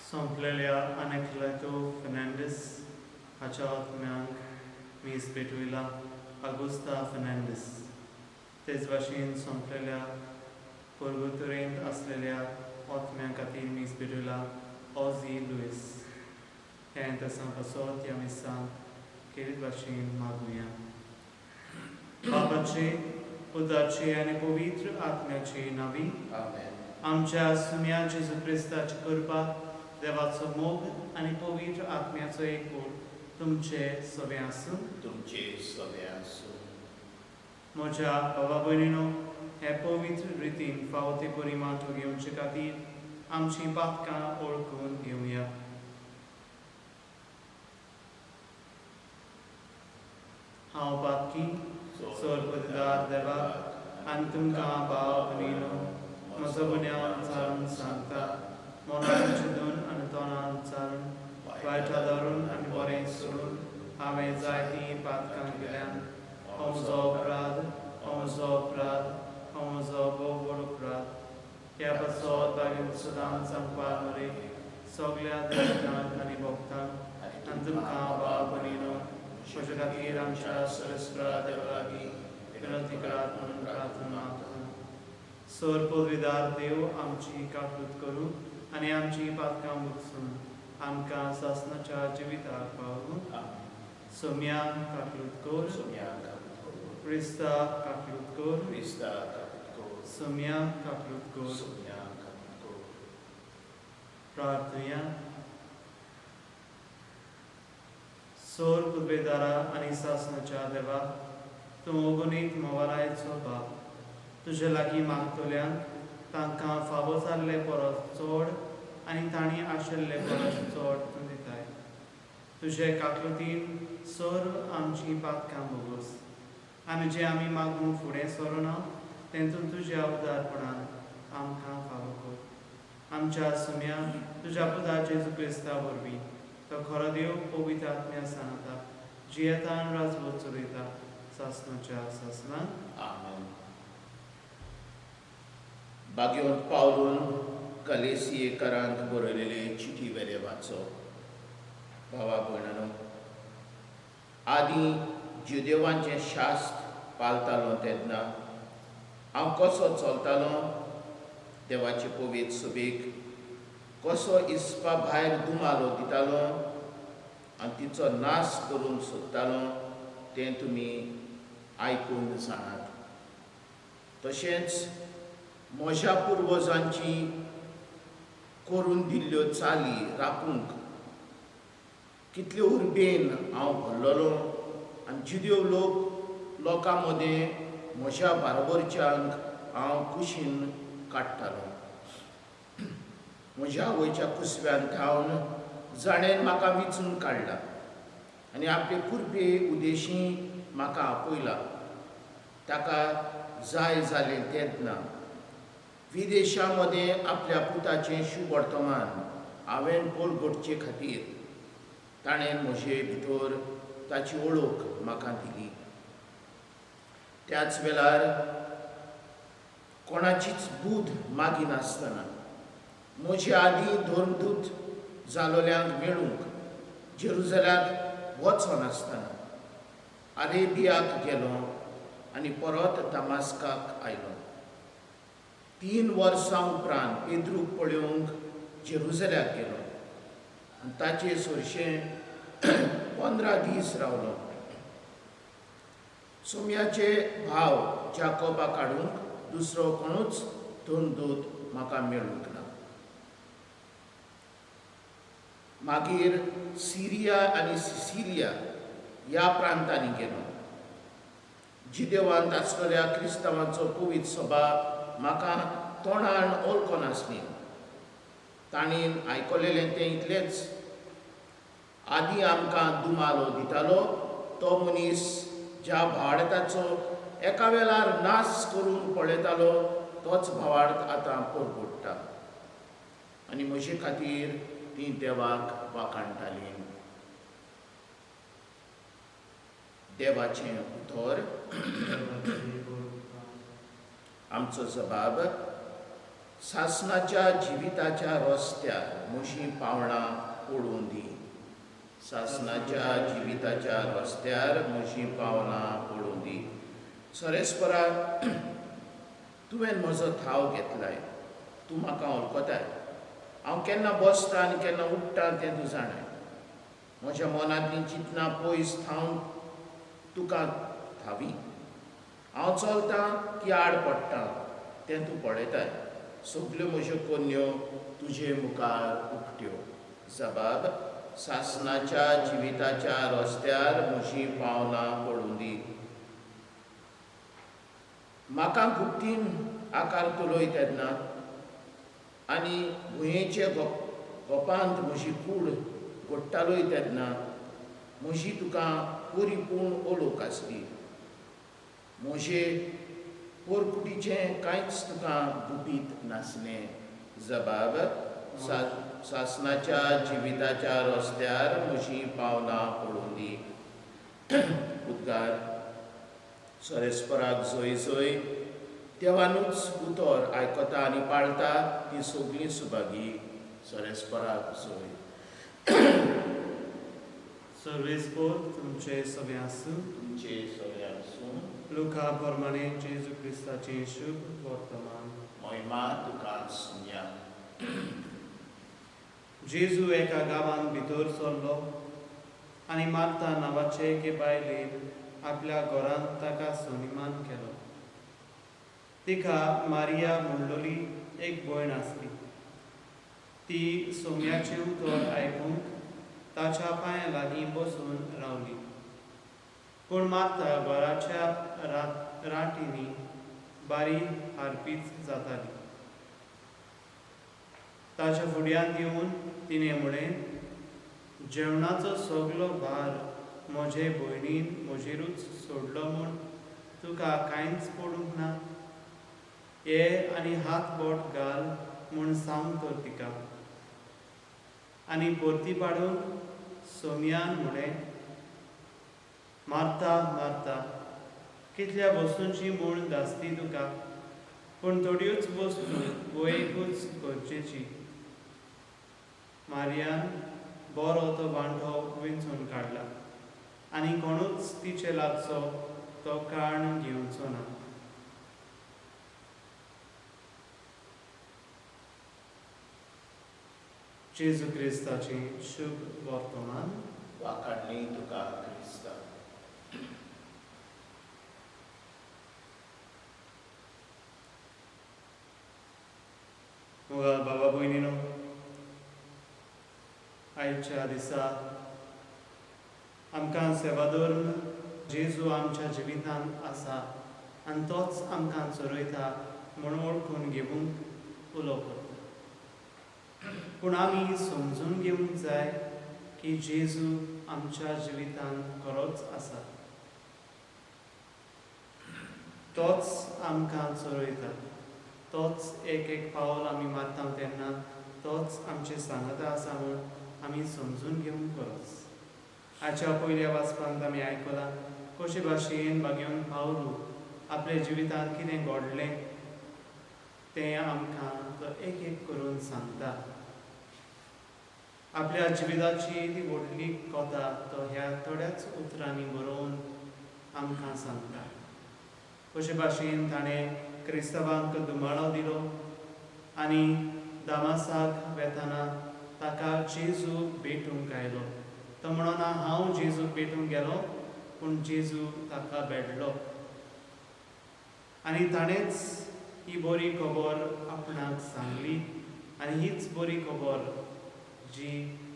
सोंपलेल्या अनेकलेतो फेर्नांडीस हाच्या आत्म्यांक मीस भेटवयला आगुस्ता फेर्नांडीस. तेच भाशेन सोंपलेल्या पुर्गुतुरेंत आसलेल्या आत्म्यां खातीर मीस भेटवयला ऑझी लुईस. ह्या इंतसां पासत ह्या मिसांत खेरीत भाशेन मागुया. बापाचे, पुताचे आनी पवित्र आत्म्याचे नांवी. आमेन. आमच्या सुम्या जेजू क्रिस्ताची कृपा, देवाचो मोग आनी पवित्र आत्म्याचो एकवट तुमचे सगळें आसूं. तुमचे सगळे आसूं. म्हज्या बाबा भयणीनो, हे पवित्र रितीन फावो ते परी माटो घेवचे खातीर आमचीं पातकां ओळखून घेवया. हांव पातकी सोरपतदार देवा आनी तुमकां भाव भयणीनो म्हजो गुन्यांव चारून सांगता. मनान चिंतून आनी तोंडान चारून, वायटा धरून आनी बरें सोडून हांवें जायतीं पातकां केल्यान. हो म्हजो अपराध, हो म्हजो अपराध, हो म्हजो भोव व्हड अपराध. ह्या पासत बागेन सदांच सांगपाक मरे सगल्या देवतांक आनी भक्तांक आनी तुमकां भाव भयणीनो म्हजे खातीर आमच्या सर्वेस्परा देवा लागीं विनंती करात म्हणून प्रार्थना मागता. सर पदवीदार देव आमची काकूत करूं आनी आमची पातकां बुकसून आमकां सासणाच्या जिविताक पावूं. आमेन. सोम्या काकलूत कर. सोम्या काकूत कर. क्रिस्ता काकलूत कर. क्रिस्ता काकूत कर. सोम्या काकलूत कर. सोम्या काकूत कर. प्रार्थया. सोर पुदबेदारा आनी सासणाच्या देवा, तूं अगणीत मोवारायचो बाप, तुजे लागीं मागतल्यांक तांकां फावो जाल्ले परस चड आनी तांणी आशिल्ले परस चड तूं दिताय. तुजे काकलुतीन सर्व आमचीं पातकां भोगोस आनी जें आमी मागूंक फुडें सरोना तें तूं तुज्या उदारपणान आमकां फावो कर. आमच्या सुम्या तुज्या पुता जेजू क्रिस्ता वरवीं, तो खरो देव पवित्र आत्म्या सांगता जियेता आनी राजवट चलयता सासणाच्या सासणाक. आमेन. बागेवंत पावलून कलेसियेकारांक बरयलेले चिटी वेले वाचो. भावा भयणानो, आदीं जुदेवांचें शास्त्र पालतालो तेन्ना हांव कसो चलतालो, देवाचे पवित्र सभेक कसो इस्पा भायर दुमालो दितालो आनी तिचो नाश करूंक सोदतालो तें तुमी आयकून जाणात. तशेंच म्हज्या पुर्वजांची करून दिल्ल्यो चाली राखूंक कितले उर्बेन हांव भरलेलो आनी जुदेव लोक लोकां मदें म्हज्या बाराबरच्यांक हांव कुशीन काडटालो. म्हज्या आवयच्या कुसव्यान थावन जाणें म्हाका विंचून काडला आनी आपले कृपे उदेशी म्हाका आपयला, ताका जाय जालें तेन्ना विदेशा मदें आपल्या पुताचें शुभ वर्तमान हांवें परगटचे खातीर ताणें म्हजे भितर ताची वळख म्हाका दिली. त्याच वेळार कोणाचीच बूद मागिनासतना म्हजे आदीं धर्मदूत जालोल्यांक मेळूंक जेरुजलाक वचनासतना अरेबियाक गेलो आनी परत दमास्काक आयलो. 3 वर्सां उपरांत पेद्रूक पळोवंक जेरुजल्याक गेलो आनी ताचे सरशें 15 दीस रावलो. सोम्याचे भाव जाकोबा काडूंक दुसरो कोणूच धर्मदूत म्हाका मेळूंक ना. मागीर सिरिया आनी सिसिलिया ह्या प्रांतांनी गेलो. जिदेवांत आसलेल्या क्रिस्तांवांचो पवित्र सभा म्हाका तोंडान वळखनासली. तांणी आयकलेलें तें इतलेंच, आदीं आमकां दुमालो दितालो तो मनीस ज्या भावार्थाचो एका वेळार नाश करूंक पळयतालो तोच भावार्थ आतां परगट्टा. आनी म्हजे खातीर तीं देवाक वाखाणटालीं. देवाचें उतर. देवाची बरोवपा. आमचो जबाब. सासणाच्या जिविताच्या रस्त्यार म्हजीं पावणां पडूं दी. सासणाच्या जिविताच्या रस्त्यार म्हजीं पावलां पडूं दी. सरेस्परा, तुवें म्हजो थाव घेतलाय, तूं म्हाका वळखताय. हांव केन्ना बसता आनी केन्ना उठ्ठा तें तूं जाणाय. म्हज्या मनांतलीं चिंतनां पयस थावन तुका थावी. हांव चलतां की आड पडटा तें तूं पळयताय. सगल्यो म्हज्यो कोन्यो तुजे मुखार उकट्यो. जबाब: सासणाच्या जिविताच्या रस्त्यार म्हजीं पावलां पडूं दी. म्हाका गुप्तीन आकार तुलोय तेन्ना आनी भुंयेचे गोपांत म्हजी कूड घडटालोय तेन्ना म्हजी तुका परिपूर्ण ओळख आसली. म्हजे पोरकुटीचें कांयच तुका गुपीत नासलें. जबाब: सासणाच्या जिविताच्या रस्त्यार म्हजीं पावलां पडूं दी. उद्गार: सरेस्पराक जय जय. देवानूच उतर आयकता आनी पाळता ती सगळीं सुभागी. सरेस्पराक जय. सर्वेस्पोर तुमचे सगळे आसूं. तुमचे सगळे आसूं. लुका प्रमाणे जेजू क्रिस्ताचें शुभ वर्तमान. महिमा तुका सुन्या. जेजू एका गांवांत भितर सरलो आनी मार्ता नांवाचे एके बायलेन आपल्या घरांत ताका सन्मान केलो. तिका मारिया म्हणलोली एक भयण आसली. ती सोम्याचें उतर आयकूंक ताच्या पांयां लागीं बसून रावली. पूण मार्ता घराच्या राटींनी बारी हारपीच जाताली. ताच्या फुड्यांत येवन तिणें म्हळें, जेवणाचो सगलो भार म्हजे भयणीन म्हजेरूच सोडलो म्हूण तुका कांयच पडूंक ना. ये आनी हात बोट घाल म्हूण सांग तर तिका. आनी परती पाडून सोमयान म्हळें, मार्ता मार्ता, कितल्या वस्तूंची म्हूण धास्ती तुका, पूण थोड्योच वस्तू गोंयकूच गरजेची. मारियान बरो तो वांटो विंचून काडला आनी कोणूच तिचे लागचो तो काण घेवचो ना. जेजू क्रिस्ताचें शुभ वर्तमान. वाखाणणी तुका क्रिस्ता. मोगाळ बाबा भयणीनो, आयच्या दिसा आमकां सेवाधर्म जेजू आमच्या जिवितांत आसा आनी तोच आमकां चरयता म्हूण वळखून घेवंक उलो करता. पूण आमी समजून घेवंक जाय की जेजू आमच्या जिवितांत खरोच आसा, तोच आमकां चरयता, तोच एक एक पावल आमी मारता तेन्ना तोच आमचे सांगाता आसा म्हूण आमी समजून घेवंक गरज. आयच्या पयल्या वाचपांत आमी आयकलां कशे भाशेन बागेवन पावलू आपल्या जिवितांत कितें घडलें तें आमकां तो एक एक करून सांगता. आपल्या जिविताची ती व्हडली कथा तो ह्या थोड्याच उतरांनी बरोवन आमकां सांगता. कशे भाशेन ताणें क्रिस्तांवांक दुमाळो दिलो आनी दामासाक वेतना ताका जेजू भेटूंक आयलो. तो म्हणना हांव जेजूक भेटूंक गेलो, पूण जेजू ताका भेटलो आनी ताणेंच ही बरी खबर आपणाक सांगली आनी हीच बरी खबर जी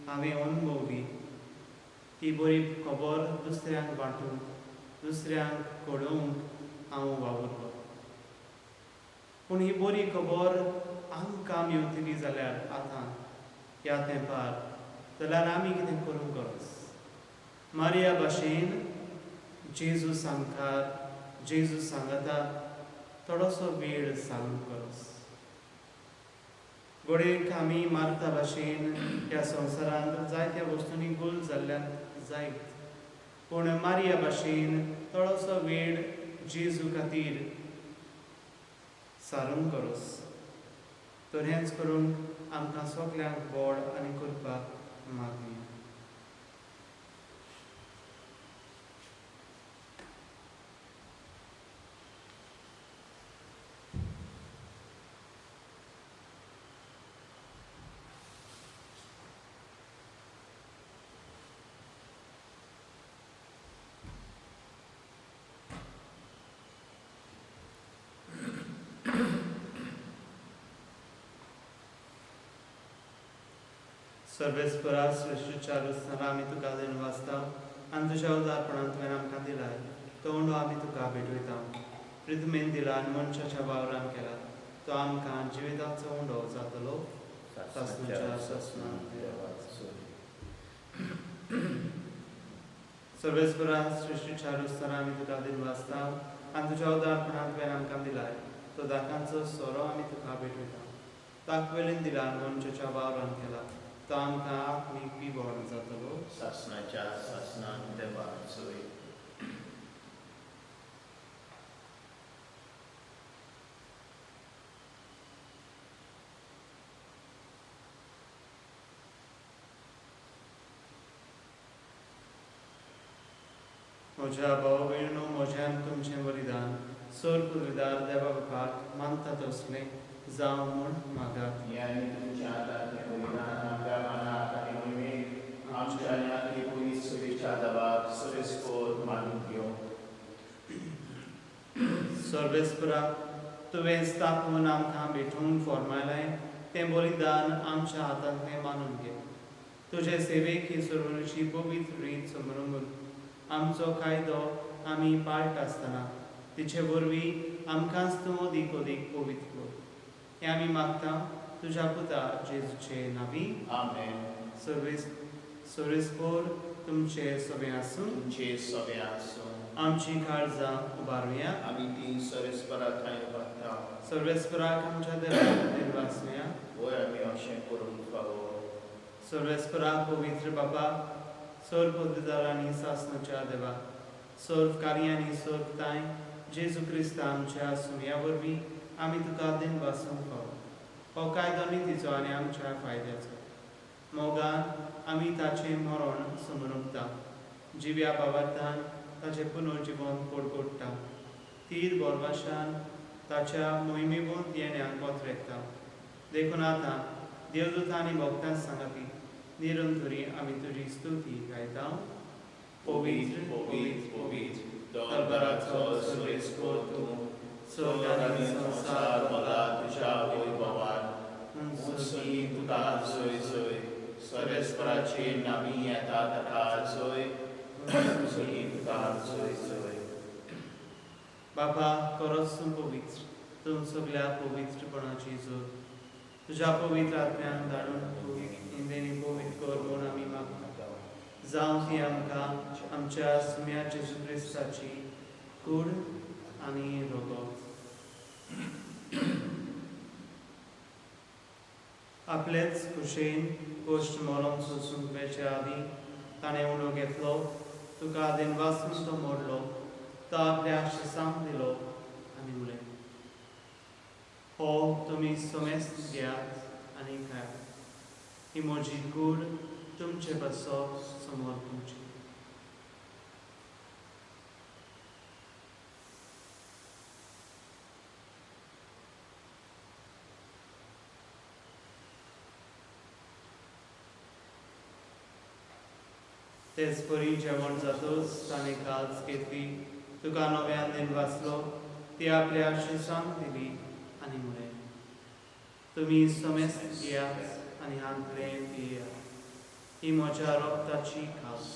हांवें अनुभवली ती बरी खबर दुसऱ्यांक वांटूंक, दुसऱ्यांक कळोवंक हांव वावुरलो. पूण ही बरी खबर आमकां मेवतली जाल्यार आतां ह्या तेंपार जाल्यार आमी कितें करूंक गरज. मारिया भाशेन जेजू सामकार जेजू सांगता थोडोसो वेळ सांगूंक गरज. घडयेक आमी मार्ता भाशेन ह्या संवसारांत जायत्या वस्तूंनी गुल जाल्ल्यान जायत, पूण मारिया भाशेन थोडोसो वेळ जेजू खातीर सारूंक गरज. तर हेंच करून आमकां सगल्यांक बोड आनी करपाक मागणी. सर्वेस्परा सृश्टीच्या आसतना आमी तुका दिनवासता आनी तुज्या उदारपणान तुवें आमकां दिलाय तो उंडो आमी तुका भेटयता. प्रितमेन दिला आनी मनशाच्या वावरान केला तो आमकां जिविताचो उंडो जातलो. सर्वेस्परा सृश्टीच्या आसतना आमी तुका दिनवासता आनी तुज्या उदारपणान तुवें आमकां दिलाय तो दाकांचो सोरो आमी तुका भेटयता. ताकवेलीन दिला आनी मनशाच्या वावरान केला तो आमकां आत्मीक पिवण जातलो. सासणाच्या सासणान देवाचो. म्हज्या भाव भयणीनो, म्हज्यान तुमचें बलिदान सर पुदविदार देवा बापाक मानता तसलें जावं म्हूण मागात. आनी तुमच्या हातांतलें बलिदान आमच्या मनाक आनी मोहिमेक आमच्या आनी आपली पयली सुवेच्या देवाक सरेस्पोर मानून घेवं. सर्वेस्परा, तुवें स्थापून आमकां भेटूंक फॉर्मायलें तें बलिदान आमच्या हातांतलें मानून घे. तुजे सेवेक ही सर्वची पवित्र रीत समरून आमचो कायदो आमी पाळटा आसतना तिचे वरवीं आमकांच तूं अदीक अदीक पवित्र कर. हें आमी मागता तुज्या पुता जेजूचे नांवी. आमेन. सर्वेस्पोर तुमचे सगळें आसूं. तुमचे सगळें आसूं. आमची काळजां उबारुया. आमी ती सर्वेस्परा थंय उबारता. सर्वेस्पराक आमच्या देवाक दिनवासुया. वय आमी अशें करूंक फावो. सर्वेस्पराक पवित्र बाबा, सर्व पदवीदारांनी सासणाच्या देवा, सर्व कार्यांनी सर्व तांय जेजू क्रिस्ता आमच्या सुम्या वरवीं आमी तुका दिनवासूंक फावो. हो कायदो नितीचो आनी आमच्या फायद्याचो. मोगान आमी ताचें मरण समरुपता, जिव्या बाबार्थान ताचें पुनर्जिवन कोडकोडटा, तीर बोरवाशान ताच्या मोहिमेबोंत येण्याक पत्रेकता. देखून आतां देवदूत आनी भक्तां सांगाती निरंतरी आमी तुजी स्तुती गायता. पवित्र पवित्र पवित्र दरबाराचो सर्वेस्पोर तूं, स्वर्ग आनी संवसार भरला तुज्या वैभवान. उंचसुनी तुका जय जय. सर्वेस्पराचे नामी येता ताका जय. उंचसुनी तुका जय जय. बाबा, खरोच तूं पवित्र, तूं सगल्या पवित्रपणाची जोड. तुज्या पवित्र आत्म्यान धाडून तूं इंदेनी पवित्र कर म्हूण आमी मागता. जावं ती आमकां आमच्या सुम्या जेजू क्रिस्ताची कूड आनी रगत. आपलेच खुशेन कोश्ट मरण सोसूंक वेचे आदीं ताणें उणो घेतलो, तुका दिनवासून तो मोडलो, तो आपल्या शिसांक दिलो आनी म्हणलें, हो तुमी समेस्त घेयात आनी खायात, ही म्हजी कूड तुमचे पासत समोर तुमची. तेच परी जेवण जातच ताणें काल्स घेतली, तुका नव्यान दिनवासलो, ती आपल्या शिसांक दिली आनी म्हणलें, तुमी समेस्त घेयात आनी हांतलें पियात, ही म्हज्या रक्ताची खास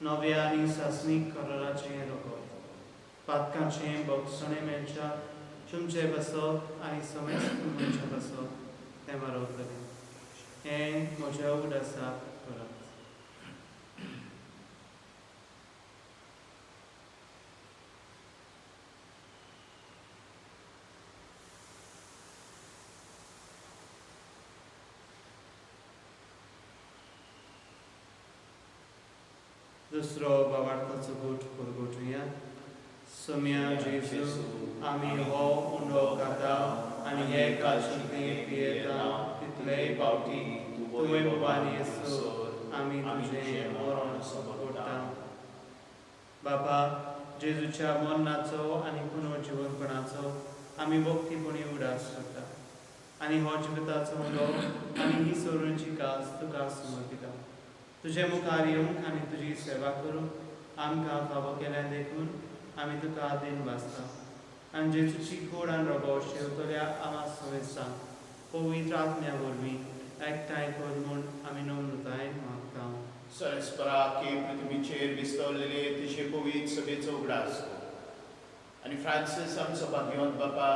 नव्या आनी सासणीक कराराचें रगत. पातकांचें बक्षणें मेळच्या तुमचे पासत आनी समेस्त मनशा पासत तें बरोवतलें. हें म्हज्या उगडासाक करात. दुसरो बाबार्थाचो गोठ परगोटुया. सोम्या जेजू, आमी हो उंडो खाता आनी हे काळशें पियेता तितलेय फावटी तुवें उबार येसर आमी तुजें मरण सोपता. बाबा, जेजूच्या मरणाचो आनी पुनर्जिवनपणाचो आमी भक्तीपणी उडास करता आनी हो जिविताचो उलो आनी ही सोरूंची कास तुका समर्पिता. तुजे मुखार येवंक आनी तुजी सेवा करूंक आमकां फावो केल्या देखून आमी तुका आदीन भासता आनी जेजूची गोड आनी रोगो शेवतल्या आमा समेस्तांक पवित्र आत्म्या वरवीं एकठांय कर म्हूण आमी नम्रतायेन मागता. सरस्पराके पृथ्वीचेर विस्तवलेले तुजे पवित्र सभेचो उगडास कर आनी फ्रांसीस आमचो भाग्यवंत बापा,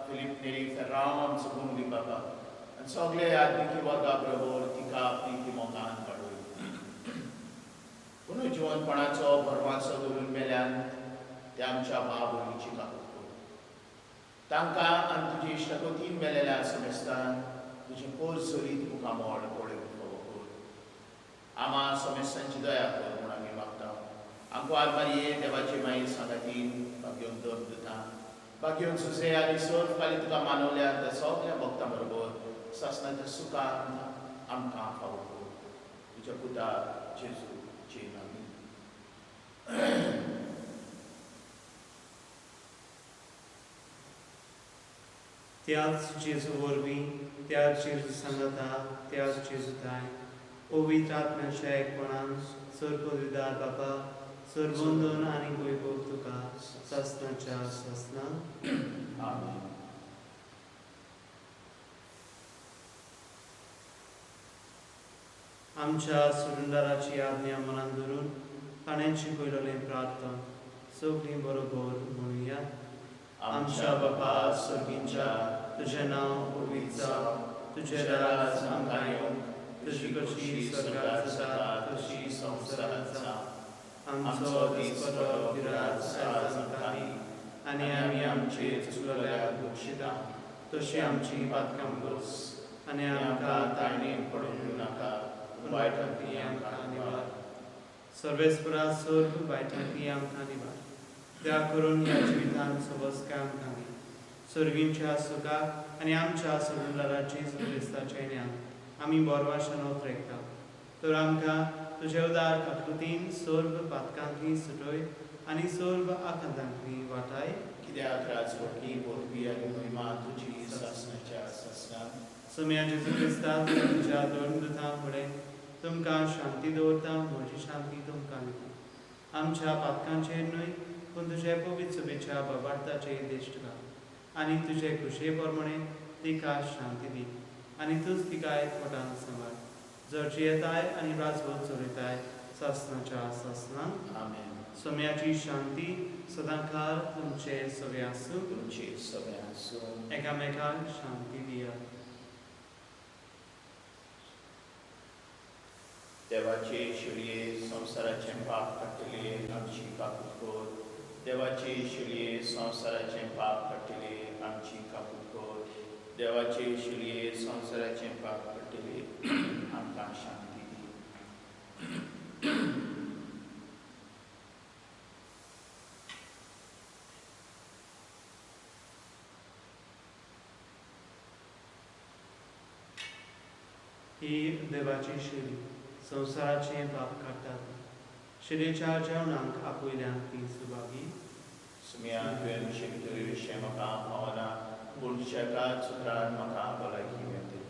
फिलीप नेरी फेर्रांव आमचो गोंगली बापा आनी सगळे आत्मिकी वर्गा बरोबर तिका आपली ती मोगान वाडय. पुनर्जिवनपणाचो भरवासो दवरून मेल्यान ते आमच्या भाव भयणीची काकूट कर. तांकां आनी तुजे इश्टागतीन मेलेल्या समेस्तान तुजें पोर सरीत मुखामळ पळोवंक फावो कर. आमा समेस्तांची दया कर म्हूण आमी मागता. आंकवार मारये देवाचे माई सांगातीन भाग्योन दर दिता, भाग्योन सुसे आनी सर्व फाल्यां तुका मानवल्या त्या सगल्या भक्तां बरोबर सासणाच्या सुखान आमकां फावो कर. तुज्या पुता जेजूचे नांवी. त्याच जेजू वरवीं, त्याच जेजू सांगाता, त्याच जेजू थांय पवित्र आत्म्याच्या एकपणान सर्वपविदार बापा, सर्वंदन आनी वैभव तुका सासणाच्या सासणां. आमेन. आमच्या सुरुंदाराची आज्ञा मनान धरून ताणें शिकयलेलें प्रार्थना सगळीं बरोबर म्हणुया. आमच्या बापा सर्गींच्या, तुजें नांव पवित्र जावं, तुजें राज आमकां येवं, तुजी कशी स्वर्गात जाता तशी संवसारांत जावं. आमचो दिसपटो विराज आयज आमकां दी आनी आमी आमचे चुकलेल्याक बक्षिता तशी आमची पातकां गोस आनी आमकां ताळणी पडून दिवं नाका, पूण वायटांतली आमकां निवार. सर्वेस्परा सर्व वायटांतली आमकां निवार. त्या करून ह्या जिवितांत सबसकाय आमकां दी. सर्गींच्या सुखाक आनी आमच्या सोडूनदाराची क्रिस्ताच्या ज्ञान आमी बोरवाशान ओतरेकता. तर आमकां तुजे उदार काकृतीन सर्व पातकांतली सुटय आनी सर्व आकांतांतली वाटाय. कित्याक राजवटकी पदवी आनी महिमा तुजी सासणाच्या सासणाक. सोम्या जेजू क्रिस्ता, तुमच्या दोन दुतां फुडें तुमकां शांती दवरता, म्हजी शांती तुमकां दिता. आमच्या पातकांचेर न्हय पूण तुजे पवित्र सभेच्या बाबार्थाचेर दिश्ट घाल आनी तुजे खुशये प्रमाणे तिका शांती दी आनी तूंच तिका एकवटान सांबाळ, जर जियेताय आनी राजवट चलयताय सासणाच्या सासणाक. आमेन. सोम्याची शांती सदांकाळ तुमचे सगळे आसूं. तुमचे सगळे आसूं. एकामेकांक शांती दियात. देवाचे शिळये संवसाराचें पाप काडटले आमची काकूट कर. देवाचे शिळये संवसाराचें पाप काडटले आमची काकूट कर. देवाचे शिळये संवसाराचें पाप काडटले आमकां शांती दी. ही देवाची शिरी संवसाराचें पाप काडटात. शिरेच्या जेवणाक आपयल्यान ती सुभागी. सुम्या तुवें विशय विशय म्हाका पावना, पूण शेकात सुत्रान म्हाका भलायकी मेळटली.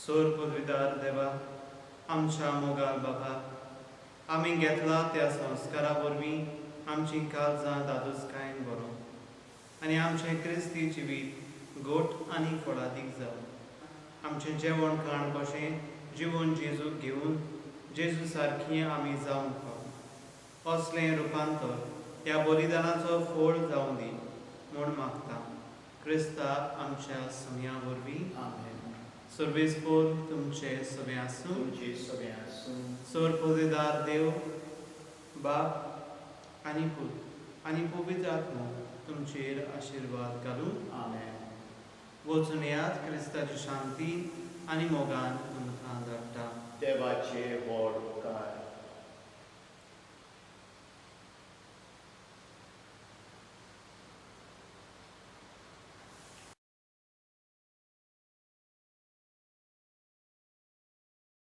सोर पदवीदार देवा, आमच्या मोगाल बाबा, आमी घेतला त्या संस्कारा वरवीं आमची काळजां दादोसकायेन बरो आनी आमचें क्रिस्ती जिवीत गोट आनी फळादीक जावं. आमचें जेवण खाण कशें जिवन जेजूक घेवन जेजू सारकी आमी जावंक पाव, असलें रुपांतर ह्या बलिदानाचो फोळ जावं दी म्हूण मागता क्रिस्ता आमच्या समया वरवीं. आमेन. सर्वेस्पोर तुमचे सगळे आसूं. तुमचे सगळे आसूं. सोर पोदेदार देव बाप आनी पूत आनी पवित्र आत्मो तुमचेर आशिर्वाद घालूं. आमेन. वचून येयात, क्रिस्ताची शांती आनी मोगान तुमकां धाडटा. देवाचे